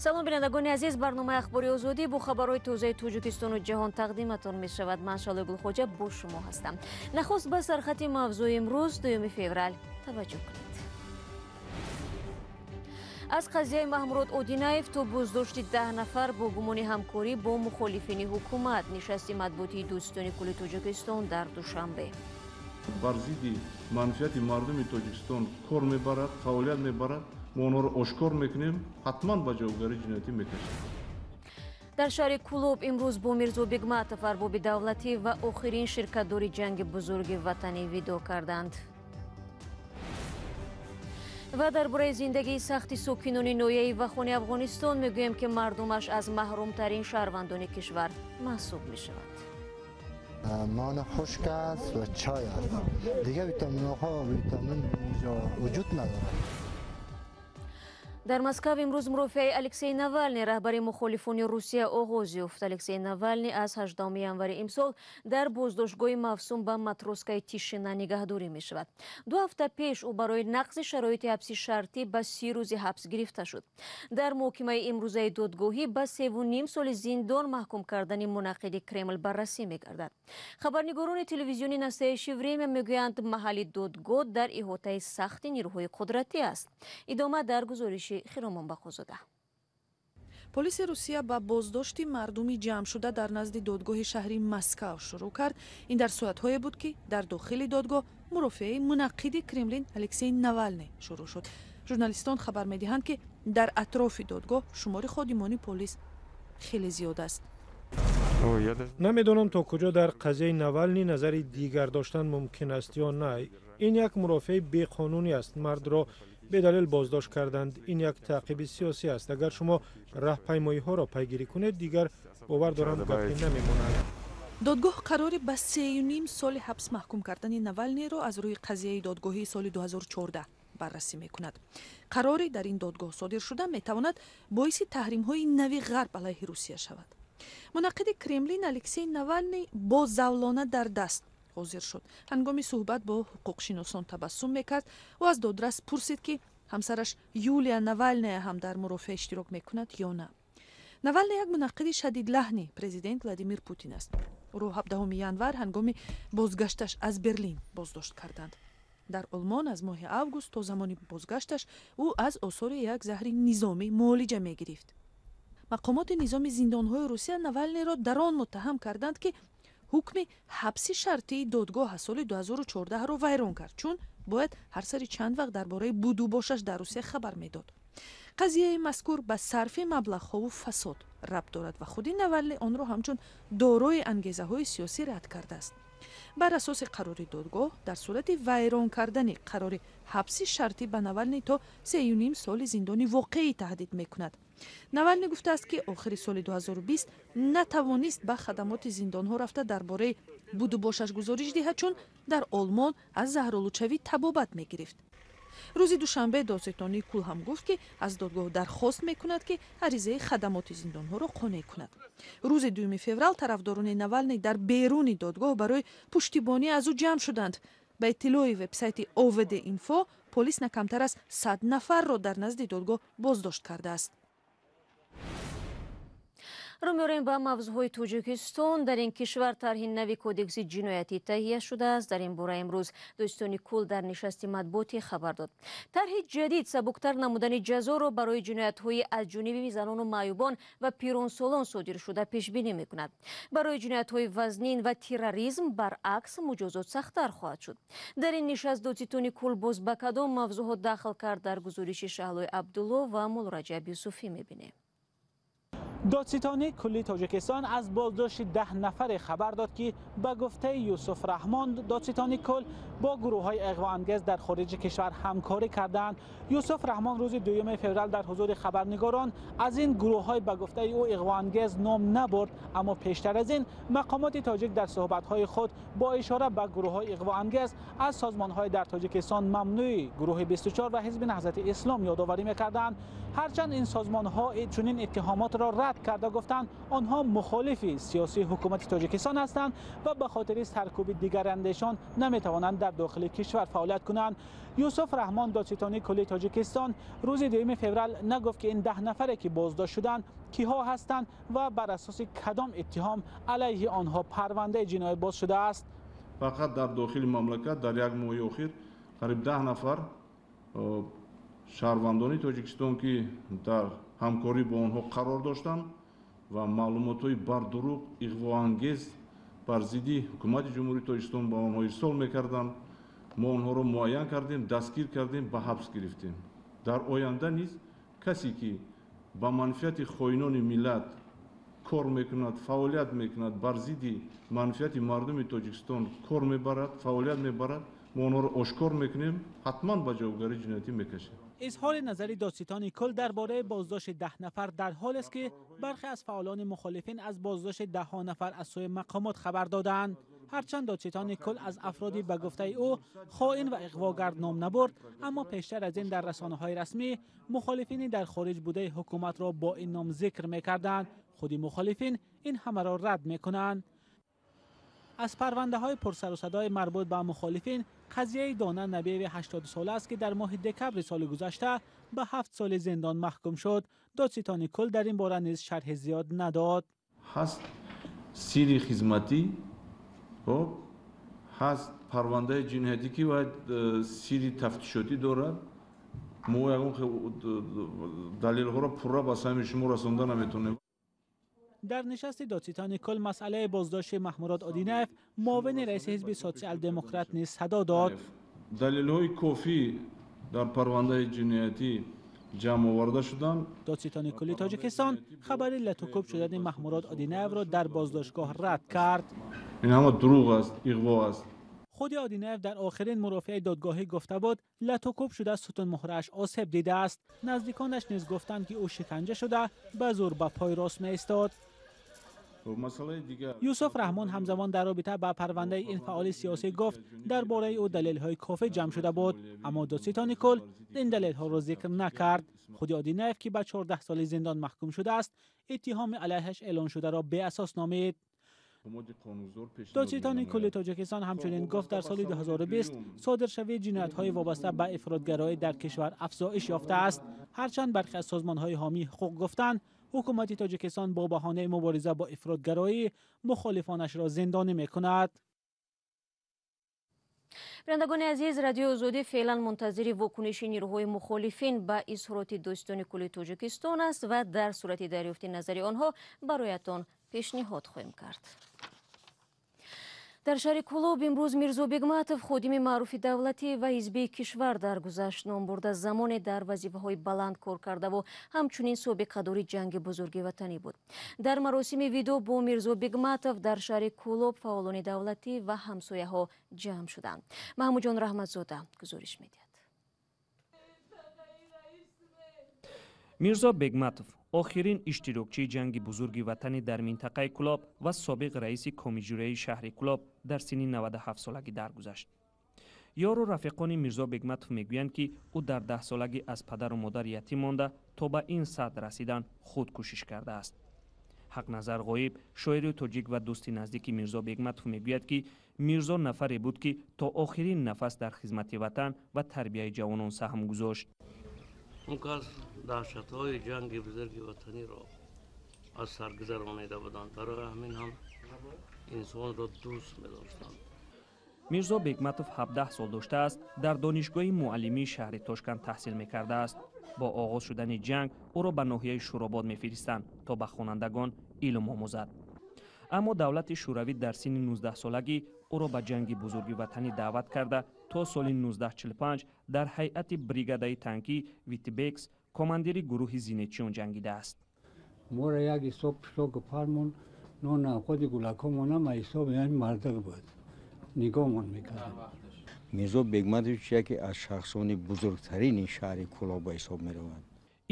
Салом, бинандагони азиз. Барномаи Ахбори Озодӣ бо хабарҳои тозаи Тоҷикистону ҷаҳон тақдиматон мешавад. Ман Шалои Гулхоҷа бо шумо ҳастам. Нахуст ба сархати мавзӯи имрӯз, 2 феврал, таваҷҷӯҳ кунед. Аз қазияи Маҳмурод Одинаев то боздошти 10 нафар бо гумони ҳамкорӣ бо мухолифини ҳукумат. Нишасти матбуотии Додситони кулли Тоҷикистон дар Душанбе. Бар зидди манфиати мардуми Тоҷикистон кор мебарад, фаъолият мебарад, мо онҳоро ошкор мекунем, ҳатман ба ҷавобгарии ҷиноятӣ мекашем. Дар шаҳри Кӯлоб имрӯз бо Мирзо Бегматов, арбоби давлатӣ ва охирин ширкатдори Ҷанги Бузурги Ватанӣ, видоъ карданд. Ва дар бораи зиндагии сахти сокинони ноҳияи Вахони Афғонистон мегӯем, ки мардумаш аз маҳрумтарин шаҳрвандони кишвар маҳсуб мешаванд. Нон хушк аст ва чой аст, дигар витаминҳо, витамин инҷо вуҷуд надорад. Дар Москав имрӯз мурофиаи Алексей Навални, раҳбари мухолифони Русия, оғоз ёфт. Алексей Навални аз 18 январи имсол дар боздоштгоҳи мавсум ба Матросская тишина нигаҳдорӣ мешавад. 2 ҳафта пеш ӯ барои нақзи шароити ҳабси шартӣ ба 30 рӯзи ҳабс гирифта шуд. Дар муҳокимаи имрӯзаи додгоҳӣ ба 3,5 соли зиндон маҳкум кардани мунаққиди Кремл баррасӣ мегардад. Хабарнигорони телевизиони «Настоящее время» мегӯянд, маҳалли додгоҳ дар иҳотаи сахти нирӯҳои қудратӣ аст. Идома дар гузориши Хиромон Бақозода. Полиси Русия ба боздошти мардуми ҷамъшуда дар назди додгоҳи шаҳри Москав шурӯъ кард. Ин дар соатҳое буд, ки дар дохили додгоҳ мурофиаи мунаққиди Кремлин Алексей Навални шурӯъ шуд. Журналистон хабар медиҳанд, ки дар атрофи додгоҳ шумори ходимони полис хеле зиёд аст. Намедонам, то куҷо дар қазияи Навални назари дигар доштан мумкин аст ё на. Ин як мурофиаи беқонунӣ аст. Мардро бедалел боздошт карданд. Ин як таъқиби сиёсӣ аст. Агар шумо раҳпаймоиҳоро пайгирӣ кунед, дигар, бовар дорам, гапе намемонад. Додгоҳ қарори ба 3,5 соли ҳабс маҳкум кардани Навалниро аз рӯи қазияи додгоҳии соли 2014 баррасӣ мекунад. Қарори дар ин додгоҳ содир шуда метавонад боиси таҳримҳои нави Ғарб алайҳи Русия шавад. Мунаққиди Кремлин Алексей Навалний бо завлона дар даст ҳозир шуд. Ҳангоми суҳбат бо ҳуқуқшиносон табассум мекард. Ӯ аз додрас пурсид, ки ҳамсараш Юлия Навалная ҳам дар мурофиа иштирок мекунад ё на. Навалний як мунаққиди шадидлаҳни президент Владимир Путин аст. Ӯро 17 январ ҳангоми бозгашташ аз Берлин боздошт карданд. Дар Олмон аз моҳи август то замони бозгашташ ӯ аз осори як заҳри низомӣ муолиҷа мегирифт. Мақомоти низоми зиндонҳои Русия Навалниро дар он муттаҳам карданд, ки ҳукми ҳабси шартии додгоҳ аз соли 2014-ро вайрон кард, чун бояд ҳар сари чанд вақт дар бораи будубошаш дар Русия хабар медод. Қазияи мазкур ба сарфи маблағҳову фасод рабт дорад ва худи Навални онро ҳамчун дорои ангезаҳои сиёсӣ рад кардааст. Бар асоси қарори додгоҳ, дар сурати вайрон кардани қарори ҳабси шартӣ ба Навални то 3,5 соли зиндони воқеӣ таҳдид мекунад. Навални гуфтааст, ки охири соли 2020 натавонист ба хадамоти зиндонҳо рафта, дар бораи будубошаш гузориш диҳад, чун дар Олмон аз заҳролудшавӣ табобат мегирифт. Рӯзи душанбе додситонии кул ҳам гуфт, ки аз додгоҳ дархост мекунад, ки аризаи хадамоти зиндонҳоро қонеъ кунад. Рӯзи 2 феврал тарафдорони Навалний дар беруни додгоҳ барои пуштибонӣ аз ӯ ҷамъ шуданд. Ба иттилои вебсайти ОВД Инфо, полис на камтар аз 100 нафарро дар назди додгоҳ боздошт кардааст. Рӯ меорем ба мавзӯъҳои Тоҷикистон. Дар ин кишвар тарҳи нави кодекси ҷиноятӣ таҳия шудааст. Дар ин бора имрӯз Додситони кул дар нишасти матбуотӣ хабар дод. Тарҳи ҷадид сабуктар намудани ҷазоро барои ҷиноятҳои аз ҷониби занону маъюбон ва пиронсолон содиршуда пешбинӣ мекунад. Барои ҷиноятҳои вазнин ва терроризм, баръакс, муҷозот сахттар хоҳад шуд. Дар ин нишаст додситони кул боз ба кадом мавзӯъҳо дахл кард, дар гузориши Шаҳлои Абдулло ва Муллораҷаб Юсуфӣ мебинем. Додситонии кулли Тоҷикистон аз боздошти 10 нафаре хабар дод, ки ба гуфтаи Юсуф Раҳмон, додситони кул, бо гурӯҳҳои иғвоангез дар хориҷи кишвар ҳамкорӣ карданд. Юсуф Раҳмон рӯзи 2 феврал дар ҳузури хабарнигорон аз ин гурӯҳҳои, ба гуфтаи ӯ, иғвоангез ном набурд, аммо пештар аз ин мақомоти тоҷик дар суҳбатҳои худ бо ишора ба гурӯҳҳои иғвоангез аз созмонҳои дар Тоҷикистон мамнӯи Гурӯҳи 24 ва Ҳизби Наҳзати Ислом ёдоварӣ мекарданд. Ҳарчанд ин созмонҳо чунин иттиҳомотро рад рад карда гуфтанд онҳо мухолифи сиёсии ҳукумати Тоҷикистон ҳастанд ва ба хотири саркӯби дигарандешон наметавонанд дар дохили кишвар фаъолият кунанд. Юсуф Раҳмон, додситони кулли Тоҷикистон, рӯзи 2 феврал нагуфт ки ин 10 нафаре ки боздошт шуданд киҳо ҳастанд ва бар асоси кадом иттиҳом алайҳи онҳо парвандаи ҷиноӣ боз шудааст. Фақат дар дохили мамлакат дар як моҳи охир қариб 10 нафар шаҳрвандони Тоҷикистон, ки дар ҳамкорӣ бо онҳо қарор доштанд ва маълумотҳои бардурӯғ, иғвоангез бар зидди ҳукумати Ҷумҳурии Тоҷикистон ба онҳо ирсол мекарданд, мо онҳоро муайян кардем, дастгир кардем, ба ҳабс гирифтем. Дар оянда низ касе ки ба манфиати хоинони миллат кор мекунад, фаъолият мекунад, бар зидди манфиати мардуми Тоҷикистон кор мебарад, фаъолият мебарад, мо онҳоро ошкор мекунем, ҳатман ба ҷавобгарии ҷиноятӣ мекашем. Изҳори назари додситони кул дар бораи боздошти 10 нафар дар ҳолест ки бархе аз фаъолони мухолифин аз боздошти даҳҳо нафар аз сӯи мақомот хабар додаанд. Ҳарчанд додситони кул аз афроди ба гуфтаи ӯ хоин ва иғвогард ном набурд, аммо пештар аз ин дар расонаҳои расмӣ мухолифини дар хориҷ будаи ҳукуматро бо ин ном зикр мекарданд. Худи мухолифин ин ҳамаро рад мекунанд. Аз парвандаҳои пурсарусадои марбут ба мухолифин қазияи Дона Набиеви 80 сола аст ки дар моҳи декабри соли гузашта ба 7 соли зиндон маҳкум шуд. Додситони кул дар ин бора низ шарҳи зиёд надод. Ҳаст сири хизматӣ, ҳаст парвандаи ҷиноятӣ ки бояд сири тафтишотӣ дорад. Мо ягон далелҳоро пурра ба самъи шумо расонда наметавонем. Дар нишасти додситони кул масъалаи боздошти Маҳмурод Одинаев, муовини раиси ҳизби Социал-демократ, низ садо дод. Далелҳои кофӣ дар парвандаи ҷиноятӣ ҷамъ оварда шуданд. Додситони кулли Тоҷикистон хабари латукӯб шудани Маҳмурод Одинаевро дар боздоштгоҳ рад кард. Ин ҳама дурӯғ аст, иғво аст. Худи Одинаев дар охирин мурофиаи додгоҳӣ гуфта буд латукӯб шуда сутунмуҳрааш осеб дидааст. Наздиконаш низ гуфтанд ки ӯ шиканҷа шуда ба зӯр ба пой рост меистод. Юсуф Раҳмон ҳамзамон дар робита ба парвандаи ин фаъоли сиёсӣ гуфт дар бораи ӯ далелҳои кофӣ ҷамъ шуда буд, аммо додситони кул ин далелҳоро зикр накард. Худи Одинаев ки ба 14 соли зиндон маҳкум шудааст, иттиҳоми алайҳаш эълон шударо беасос номид. Додситони кулли Тоҷикистон ҳамчунин гуфт дар соли 2020 содиршавии ҷиноятҳои вобаста ба ифротгароӣ дар кишвар афзоиш ёфтааст. Ҳарчанд бархе аз созмонҳои ҳомии ҳуқуқ гуфтанд ҳукумати Тоҷикистон бо баҳонаи мубориза бо ифротгароӣ мухолифонашро зиндонӣ мекунад. Бинандагони азиз, Радиои Озодӣ феълан мунтазири вокуниши нирӯҳои мухолифин ба изҳороти додситони кулли Тоҷикистон аст ва дар сурати дарёфти назари онҳо бароятон пешниҳод хоҳем кард. Дар шаҳри Кӯлоб имрӯз Мирзо Бегматов, ходими маъруфи давлатӣ ва ҳизбии кишвар, даргузашт. Номбурда замоне дар вазифаҳои баланд кор кардаву ҳамчунин собиқадори ҷанги бузурги ватанӣ буд. Дар маросими видео бо Мирзо Бегматов дар шаҳри Кӯлоб фаъолони давлатӣ ва ҳамсояҳо ҷамъ шуданд. Маҳмудҷон Раҳматзода гузориш медиҳад. Мирзо Бегматов охирин иштирокчии ҷанги бузурги ватанӣ дар минтақаи Кӯлоб ва собиқ раиси комиҷураи шаҳри Кӯлоб дар синни 97 солагӣ даргузашт. Ёру рафиқони Мирзо Бегматов мегӯянд ки ӯ дар 10 солагӣ аз падару модар ятим монда то ба ин сатҳ расидан худ кӯшиш кардааст. Ҳақназар Ғоиб, шоири тоҷик ва дӯсти наздики Мирзо Бегматов, мегӯяд ки Мирзо нафаре буд ки то охирин нафас дар хизмати ватан ва тарбияи ҷавонон саҳм гузошт. Он кас даҳшатҳои ҷанги бузурги ватаниро аз сар гузаронида буданд, барои ҳамин ҳам инсонро дӯст медоштанд. Мирзо Бегматов 17 сол доштааст, дар донишгоҳи муаллимии шаҳри Тошканд таҳсил мекардааст. Бо оғоз шудани ҷанг ӯро ба ноҳияи Шӯробод мефиристанд то ба хонандагон илм омӯзад. Аммо давлати Шӯравӣ дар синни 19 солагӣ ӯро ба ҷанги бузурги ватанӣ даъват карда то соли 1945 дар ҳайати бригадаи танкӣ Витебск командири гурӯҳи зинетчиён ҷангидааст. Моро як ҳисоб пишлоку пармон нон худи гулакҳомонам ҳисоб яъне мардак буд, нигоҳмон мекардем. Мирзо Бегматович яке аз шахсони бузургтарини шаҳри Кӯлоб ба ҳисоб меравад.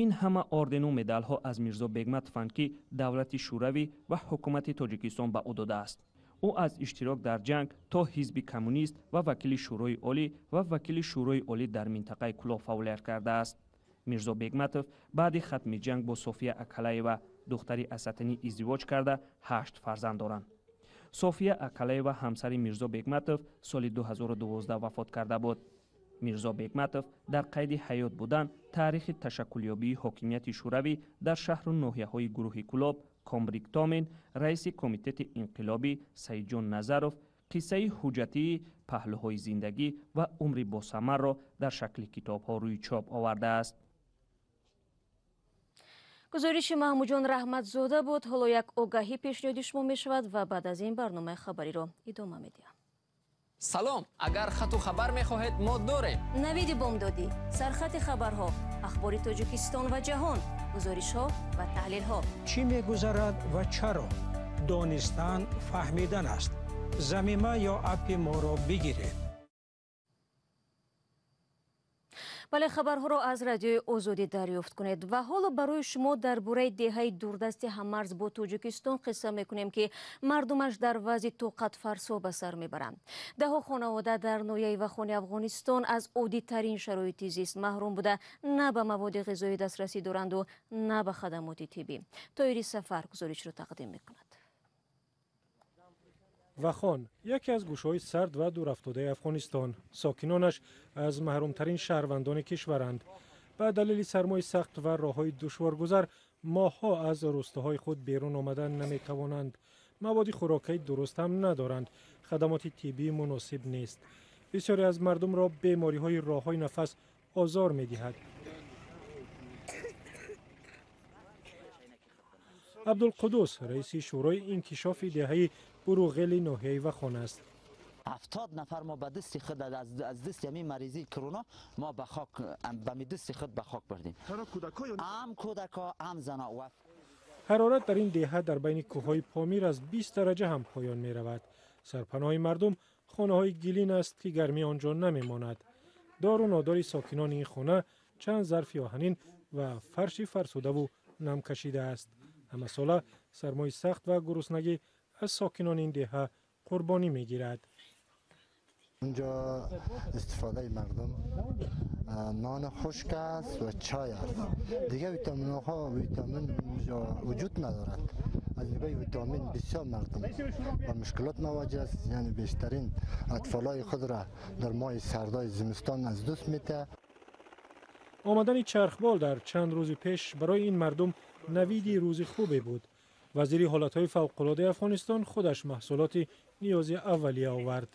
Ин ҳама ордену медалҳо аз Мирзо Бегматованд ки давлати Шӯравӣ ва ҳукумати Тоҷикистон ба ӯ додааст. Ӯ аз иштирок дар ҷанг то ҳизби коммунист ва вакили Шӯрои Олӣ ва вакили Шӯрои Олӣ дар минтақаи Кӯлоб фаъолият кардааст. Мирзо Бегматов баъди хатми ҷанг бо София Акалаева Духтари Асатинӣ издивоҷ карда, 8 фарзанд доранд. София Акалаева, ҳамсари Мирзо Бегматов, соли 2012 вафот карда буд. Мирзо Бегматов дар қайди ҳаёт будан таърихи ташаккулёбии ҳокимияти шӯравӣ дар шаҳру ноҳияҳои гурӯҳи Кӯлоб, Комбриг Томин, раиси комитети инқилобӣ Саидҷон Назаров, қиссаи ҳуҷҷатии паҳлӯҳои зиндагӣ ва умри босамарро дар шакли китобҳо рӯи чоп овардааст. Гузориши Маҳмудҷон Раҳматзода буд. Ҳоло як огаҳӣ пешниҳоди шумо мешавад ва баъд аз ин барномаи хабариро идома медиҳам. Салом, агар хату хабар мехоҳед, мо дорем. Навиди бомдодӣ, сархати хабарҳо, ахбори Тоҷикистон ва ҷаҳон, гузоришҳо ва таҳлилҳо. Чӣ мегузарад ва чаро? Донистан фаҳмидан аст. Замима ё аппи моро бигиред. Бале, хабарҳоро аз радиои Озодӣ дарёфт кунед. Ва ҳоло барои шумо дар бораи деҳаи дурдасти ҳаммарз бо Тоҷикистон қисса мекунем, ки мардумаш дар вазъи тоқатфарсо ба сар мебаранд. Даҳҳо хонавода дар ноҳияи Вахони Афғонистон аз оддитарин шароити зист маҳрум буда, на ба маводи ғизоӣ дастрасӣ доранду на ба хадамоти тиббӣ. Тоири Сафар гузоришро тақдим мекунад. Вахон яке аз гӯшаҳои сард ва дурафтодаи Афғонистон. Сокинонаш аз маҳрумтарин шаҳрвандони кишваранд. Ба далели сармои сахт ва роҳҳои душворгузар моҳҳо аз рӯстаҳои худ берун омадан наметавонанд. Маводи хӯрокаи дуруст ҳам надоранд. Хадамоти тиббӣ муносиб нест. Бисёре аз мардумро бемориҳои роҳҳои нафас озор медиҳад. Абдулқудус раиси шӯрои инкишофи деҳаи Буруғели ноҳияи Вахон аст. 70 нафар мо ба дасти худ аз дасти ҳамин маризии корона мо ба хок ба дасти худ ба хок бурдем. Ҳам кӯдакҳо ҳам занҳо. Ҳарорат дар ин деҳа дар байни кӯҳҳои Помир аз 20 дараҷа ҳам поён меравад. Сарпаноҳи мардум хонаҳои гилин аст, ки гармӣ он ҷо намемонад. Дору нодори сокинони ин хона чанд зарфи оҳанин ва фарши фарсудаву намкашида аст. Ҳамасола сармои сахт ва гуруснагӣ аз сокинони ин деҳа қурбонӣ мегирад. Унҷо истифодаи мардум нон хушк аст ва чой аст. Дигар витаминҳо, витамин унҷо вуҷуд надорад. Аз нигоҳи витамин бисёр мардум ба мушкилот мувоҷеҳ аст. Яъне бештарин атфолҳои худро дар моҳи сардои зимистон аз даст медиҳад. Омадани чархбол дар чанд рӯзи пеш барои ин мардум навиди рӯзи хубе буд. Вазири ҳолатҳои фавқулодаи Афғонистон худаш маҳсулоти ниёзи аввалия овард.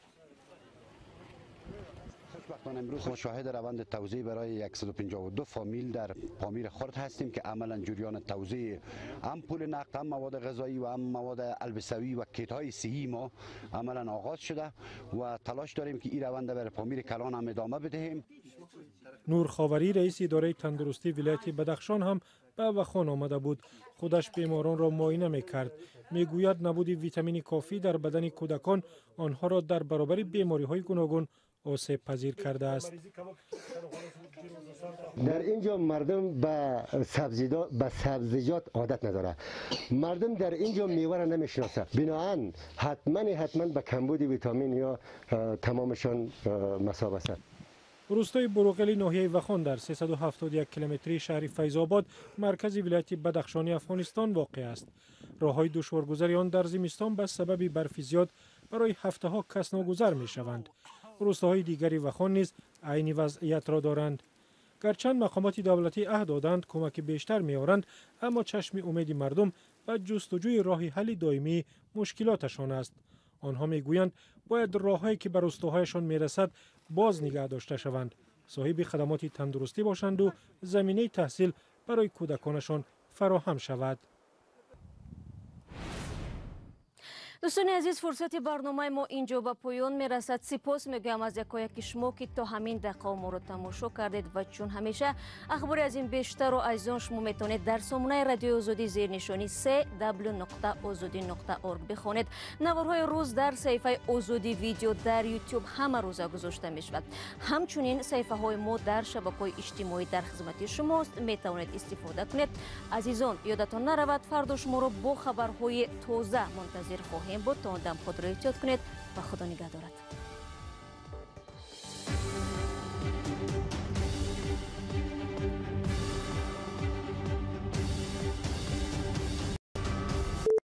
خوشبختانه امروز ما شاهد روند توزیع برای 152 فامیل در پامیر خرد هستیم که عملا جریان توزیع هم پول نقد، هم مواد غذایی و هم مواد البسوی و کیت های صحی ما عملا آغاز شده و تلاش داریم که این روند برای پامیر کلان هم ادامه بدهیم. نور خاوری رئیس اداره تندرستی ولایت بدخشان هم به وخان آمده بود. خودش بیماران را معاینه میکرد. میگوید نبود ویتامین کافی در بدن کودکان آنها را در برابر بیماری های گوناگون آسیب پذیر کرده است. در اینجا مردم به سبزیجات عادت نداره. مردم در اینجا میوه را نمیشناسه. بناهن حتما به کمبود ویتامین یا تمامشان مصاب است. روستای بروغلی ناحیه وخان در 371 کیلومتری شهر فیض آباد مرکز ولایت بدخشانی افغانستان واقع است. راه‌های دشوارگذر آن در زمستان به سبب برف زیاد برای هفته‌ها کس ناگذر می‌شوند. روستاهای دیگری وخان نیز عین وضعیت را دارند. گرچند مقامات دولتی عهد دادند کمک بیشتر می‌آورند، اما چشم امید مردم به جستجوی راه حل دائمی مشکلاتشان است. آنها میگویند باید راههایی که به روستاهایشان میرسد باز نگه داشته شوند، صاحب خدمات تندرستی باشند و زمینه تحصیل برای کودکانشان فراهم شود. дӯстони азиз, фурсати барномаи мо инҷо ба поён мерасад. Сипос мегӯям аз якояки шумо, ки то ҳамин дақиқа моро тамошо кардед ва чун ҳамеша ахбори аз ин бештарро, азизон, шумо метавонед дар сомонаи радиои Озодӣ зернишони cw.ozodi.org бихонед. Наворҳои рӯз дар саҳифаи Озодӣ видео дар YouTube ҳама рӯза гузошта мешавад. Ҳамчунин саҳифаҳои мо дар шабакаҳои иҷтимоӣ дар хизмати шумост, метавонед истифода кунед. Азизон, ёдатон наравад, фардо шуморо бо хабарҳои тоза мунтазир хоҳем буд. То он дам худро эҳтиёт кунед ва Худо нигаҳ дорад.